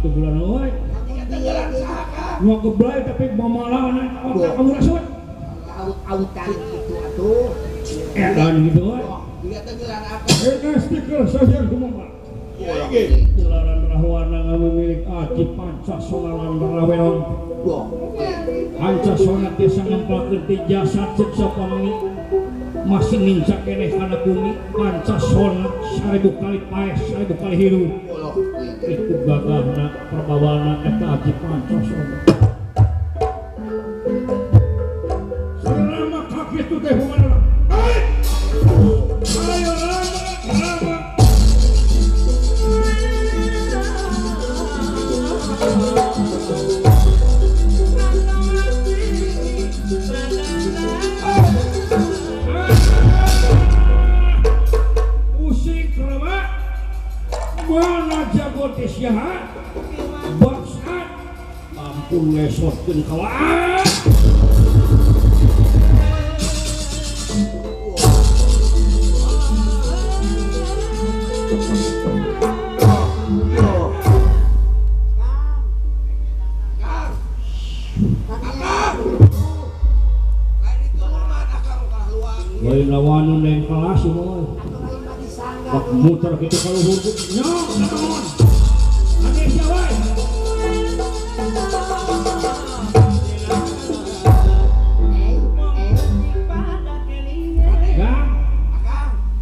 kitu bulan euy. Nu geblay tapi mamalana otak kamu rasut. Aut-autan kitu atuh. Edan gitu euy. Lihat tenggelan apa? Stiker saja kumaha. Jelaran rahwana ngamemilik aji Pancasona lan raweon. Pancasona tiasa ngempalkeun ti jasad ceuk sapa masih nincak keneh kana bumi Pancasona 1000 kali paeh 1000 kali hirup. Itu gagahna perbawana eta aji Pancasona. Selama kaki itu teh kumaha? Ayo Rama, Rama. Usik Rama, mana jago tisya? Bangsat, ampun ngesotkeun kawan. Lain lawanan lain kelas semua. Bak muter gitu kalau huruf. Nyok, naon? Ade siapa? Ya.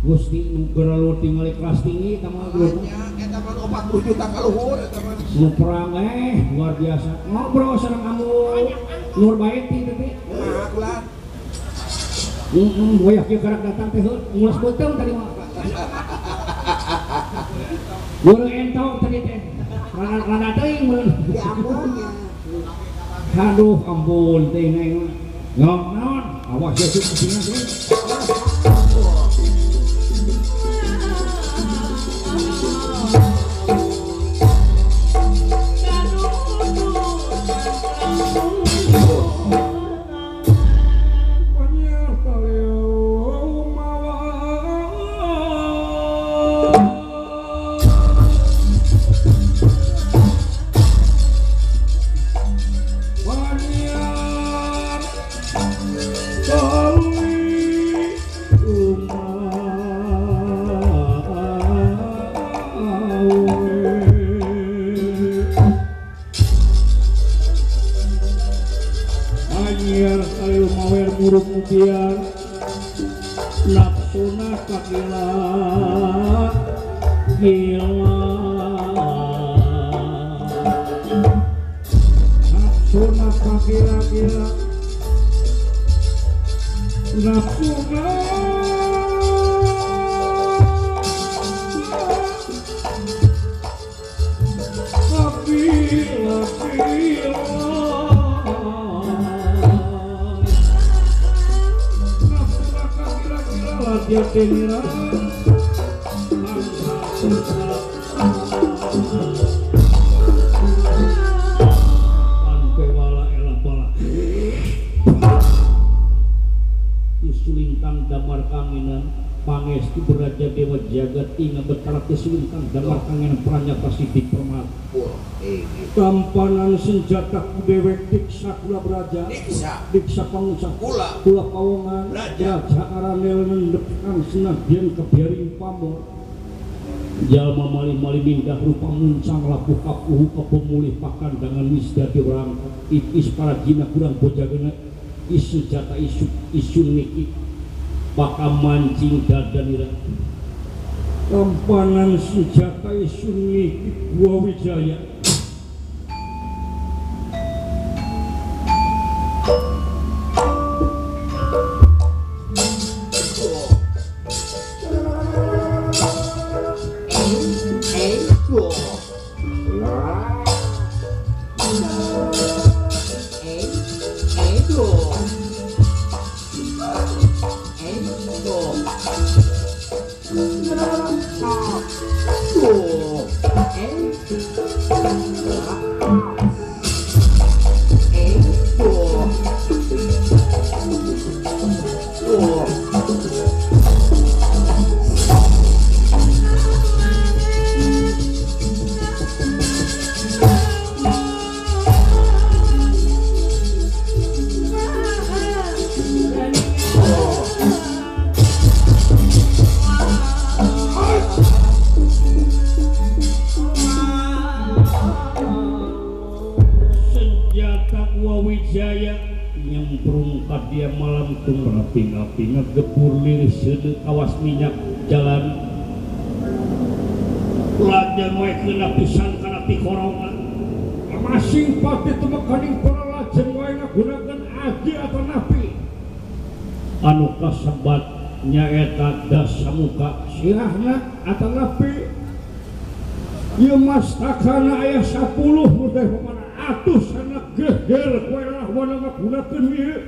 Gusti nu geralu tingali kelas tinggi tama guru. Eta mah 40 juta ka luhur eta mah. Nu perang luar biasa. Ngobrol sareng kamu Nur Baeti teh. Kumaha kula? Wayah kieu karak datang teh ngulas beuteung tadi mah. Beureum entong tadi teh. Rada teuing meureun. Ya ampun. Aduh ampun teuing aing mah. Ngok naon? Awas ya cuk kucingan teh. Nafsuna kakila gila nafsuna kakila gila nafsuna kakila gila dia tenira wala elah bala Isulintang damar kangenan pangestu beraja dewa jagat inga betara Isulintang damar kangenan pranya pasti dipermat tampanan senjata dewek diksa kula beraja diksa pangusah kula kula pawongan raja aranel nendep kang senadyan kebiaring pamor jalma mali-mali mindah rupa muncang laku kapuhu kepemulih pakandangan wisdati orang is para jina kurang bojagena is senjata isu isun niki baka mancing dadanira tampanan senjata isun niki Gua Wijaya Wijaya nyemprung ka dia malam tumraping-aping ngegepur liris seudeuh kawas minyak jalan lajeng we kena pisan kana tikorongan masing pati tumekaning para lajeng wae ngagunakeun aji atau napi anu kasebat nyaeta Dasamuka sirahna atau napi ieu mastakana aya 10 nu teh pamana atuh sana geger kowe Rahwana ngagunakeun ieu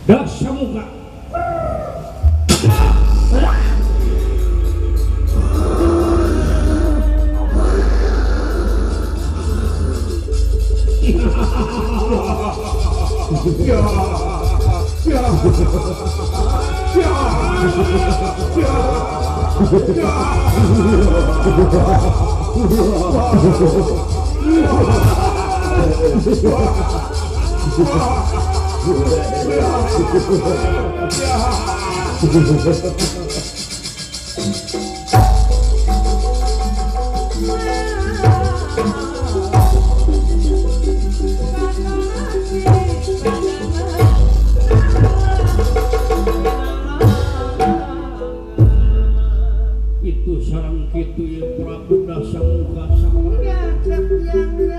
Dasamuka. Ya, ya, ya, ya, ya. Itu sareng kitu ieu Prabu Dasamuka sampurna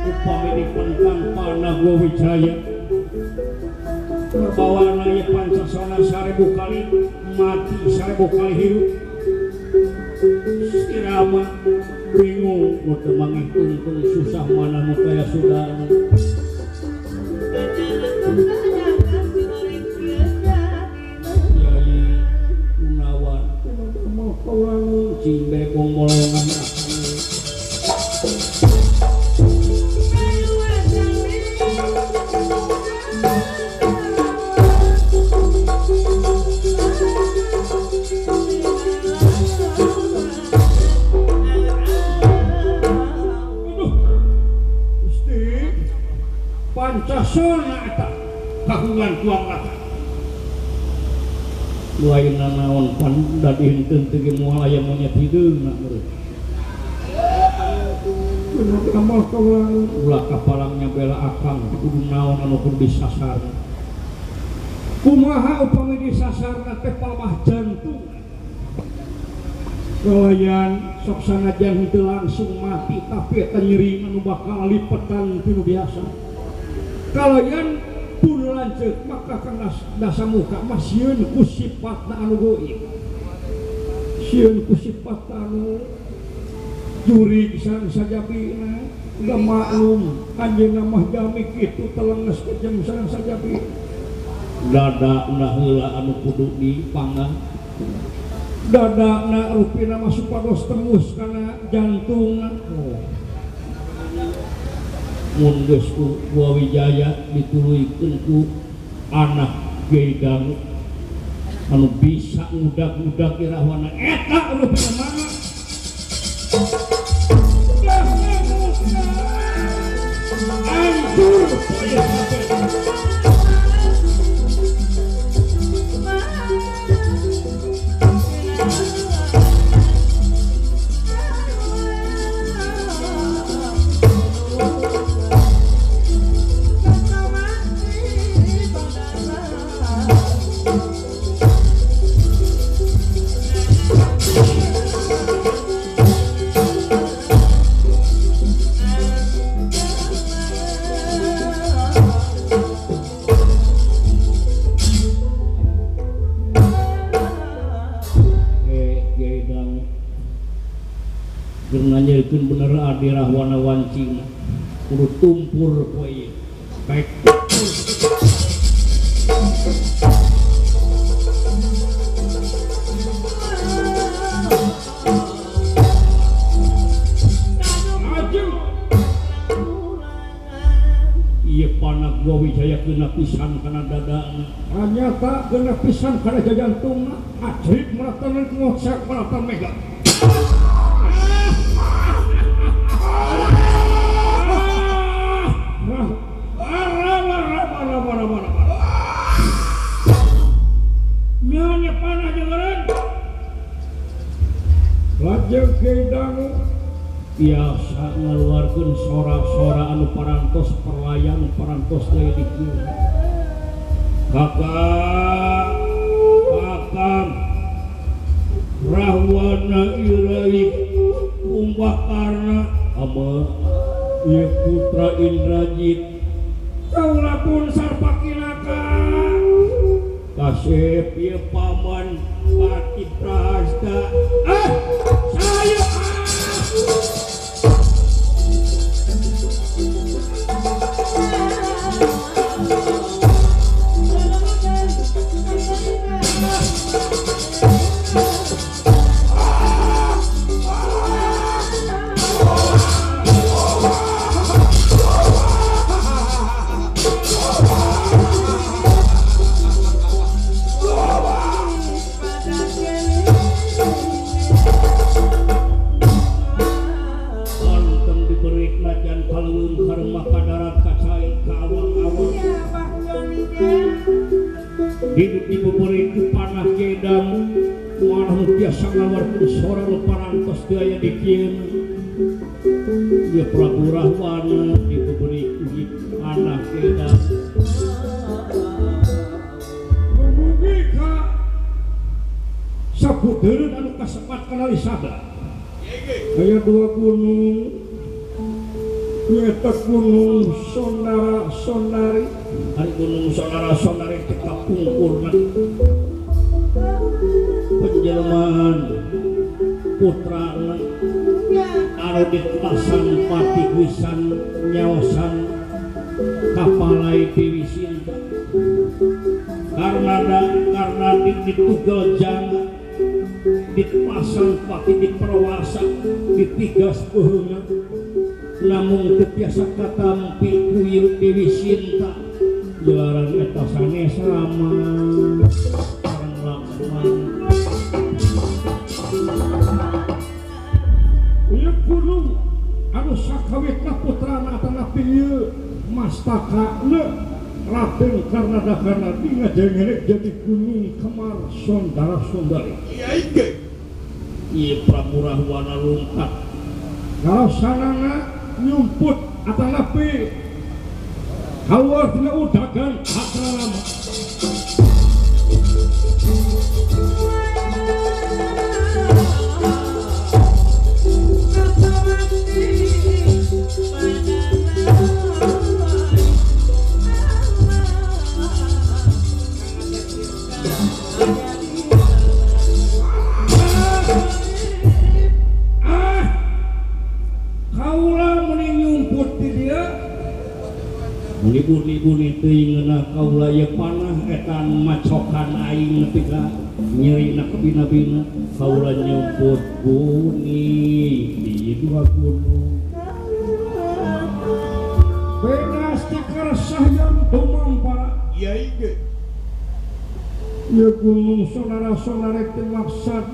upami dipentang panah Wijaya perbawana ieu pancasona 1000 kali mati 1000 kali hirup. Si Rama bingung nu teu mangih tungtung susah mana nu kaya sudana. Yai Gunawan mau kawangun cing begong molongan Pancasona eta kagungan tuang lata. Lain nanaon pan dadi henteu teu ge moal aya monyet hideungna meureun. Kumaha kaula ulah kapalangnya bela akang kudu naon anu kudu disasar. Kumaha upami disasarna teh palmah jantung. Kalayan sok sanajan henteu langsung mati tapi eta nyeri anu bakal lipetan ti nu biasa. Kalayan pun lanceuk maka kang Dasamuka mah sieun ku sipatna anu goib. Sieun ku sipatna anu jurig sareng sajabina. Da maklum anjeunna mah jalmi kitu telenges kejem sareng sajabi. Dada na heula anu kudu dipanggang. Dada na rupina mah supados tembus kana jantungna. Oh. Mun geus ku Wijaya dituluykeun ku anak Kyai Dangu anu bisa ngudag-ngudag Rahwana eta rupina mana hancur. Nanyaikeun bener adi Rahwana wancina kudu tumpur poe ieu baik. Ajeng ieu panah Gua Wijaya kena pisan kana dadana ternyata kena pisan kana jantungna ajrib meratan ngocak meratan mega. Lajeng Kyai Dangu Biasa ngaluarkeun sora-sora anu parantos perlayang parantos deui dikieu. Kakak, kakang, Rahwana Irai Kumbakarna ama ieu putra Indrajit kaula pun sarpakinaka kasep ieu paman Ati Prahasta ah saya hidup di beberi panah gedang malah biasa ngaluarkeun sora nu parantos teu aya di kieu. Ieu Prabu Rahwana di beberi panah gedang mugi ka sabudeureun anu kasepat kana Lisada. Aya dua gunung nyaeta gunung Sonara Sonari. Ari gunung Sonara Sonari teh kapungkurna penjelmaan putrana anu ditepasan pati wisan nyaosan kapalai Dewi Sinta karena ditugel jana dipasang pati diperwasa ditigas beuheungna namung teu biasa katampi ku Dewi Sinta jalaran eta sanes Rama sareng Laksmana. Ieu gunung anu sakawitna putrana atanapi ieu mastakana Raden Karnada Karnadi ngajengerek jadi gunung Kemar Sondara Sondari. Ieu Prabu Rahwana lungkat kalasanana nyumput atanapi kaluar dina udagan akrama. Buni-buni teuing ngeunah kaula ieu panah etan macokan aing nepi ka nyerina kabina-bina kaula nyumput buni di dua gunung benas takarsahyan dumampara ieu ge ieu gunung sonara-sonare teh maksad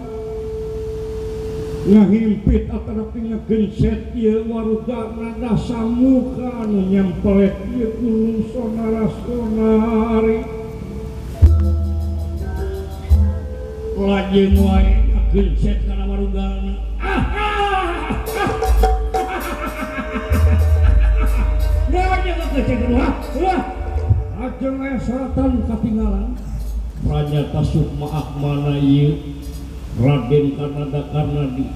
ngahimpit atanapi ngegencet ieu waruga nada samuka anu nyempelet ieu gunung Sonara Sonari lajeng wae ngagencet kana warugana ah ah lajeng ngagencet wah wah lajeng aya saratan katinggalan pranyata sukma akmana ieu Raden Karnada Karnadi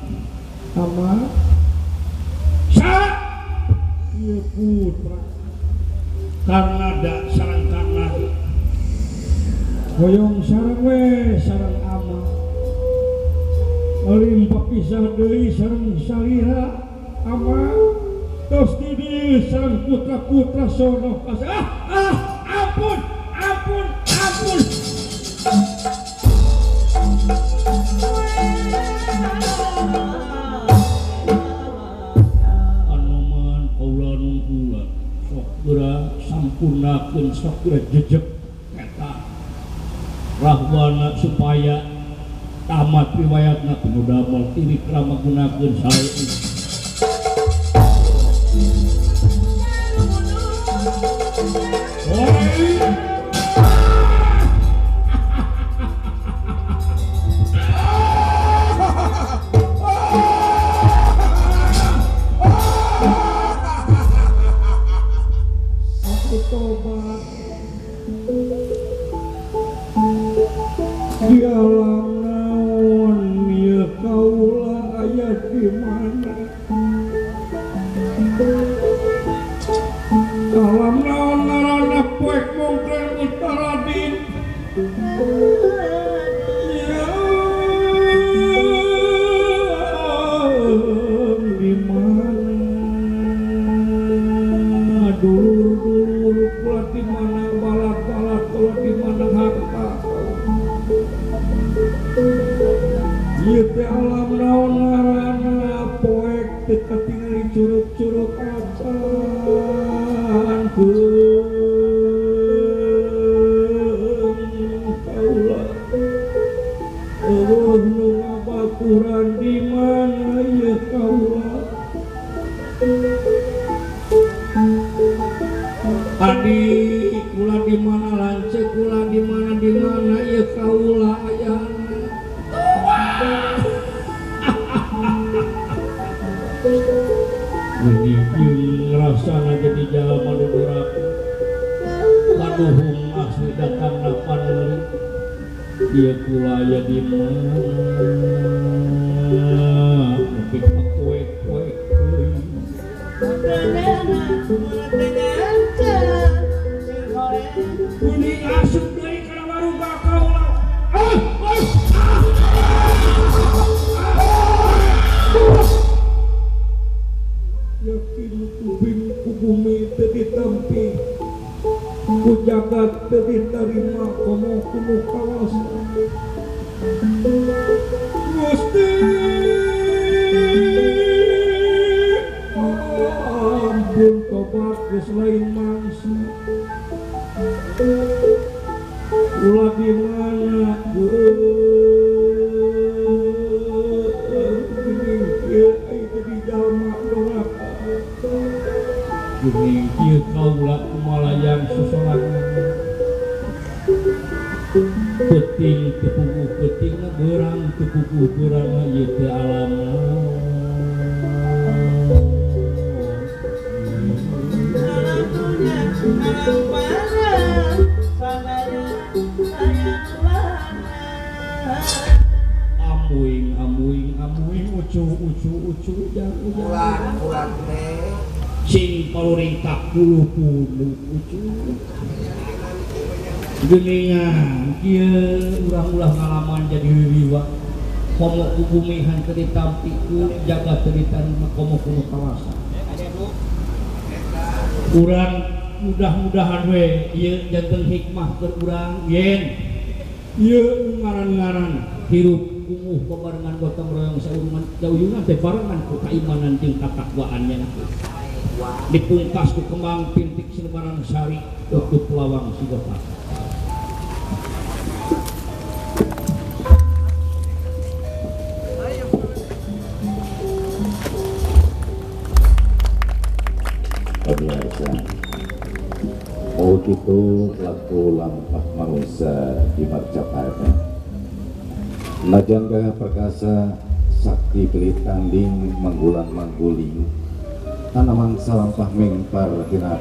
ama sa ieu putra Karnada sareng Karnadi hoyong sareng we sareng ama limpah pisah deui sareng salira ama tos di dieu sareng putra-putra sono pas ah ah ampun ampun ampun. Anoman kaula nungkula sok geura sampurnakeun sok geura jejeg eta Rahwana supaya tamat riwayatna kudu damel tirik rama gunakeun sae. Alam naon ngaranna poek mongkreng utaradin. Di mana dulur-dulur kula di mana balad-balad kula di mana harta. Ieu teh alam naon ngaranna poek teu katingali curug-curug acan keung kaula. Eueuh nu ngabaturan di mana ieu kaula. Adi kula di mana lanceuk kula di mana ieu kaula ayana. Ini ngerasana jadi jalma nu doraka. Paduhung asli datangna paneuli. Ieu kula aya di mana? Nepi ka poek-poek teuing. Ini asup deui kana waruga kaula. Yakin kuping ku bumi teu ditampi, ku jagat teu ditarima komo ku nu kawasa. Gusti ampun tobat geus lain mangsa. Kula di mana geuning kieu ai jadi jalma doraka. Geuning kieu kaula kumalayang sosorangan. Peuting teu puguh peutingna beurang teu puguh beurangna ieu teh alamna. Amuing amuing amuing ucu ucu ucu ujang ujang ulan ulan teh sing paluringkak bulu punduk ucu geuningan kieu urang ulah ngalaman jadi wiwiwa komo ku bumi henteu ditampi ku jagat teu ditarima komo ku nu kawasa. Urang mudah-mudahan we ieu janten hikmah keur urang yen ieu ngaran-ngaran hirup kumuh babarengan gotong royong saurungan jauyungan teh barengan ku kaimanan jeung katakwaannya dipungkas ku kembang pintik selebaran sari tutup lawang sigota. Pemirsa, oh gitu laku lampah manusia di Marcapada. Najan gagah perkasa sakti pilih tanding manggulang mangguling, tanaman salampah mengpar tina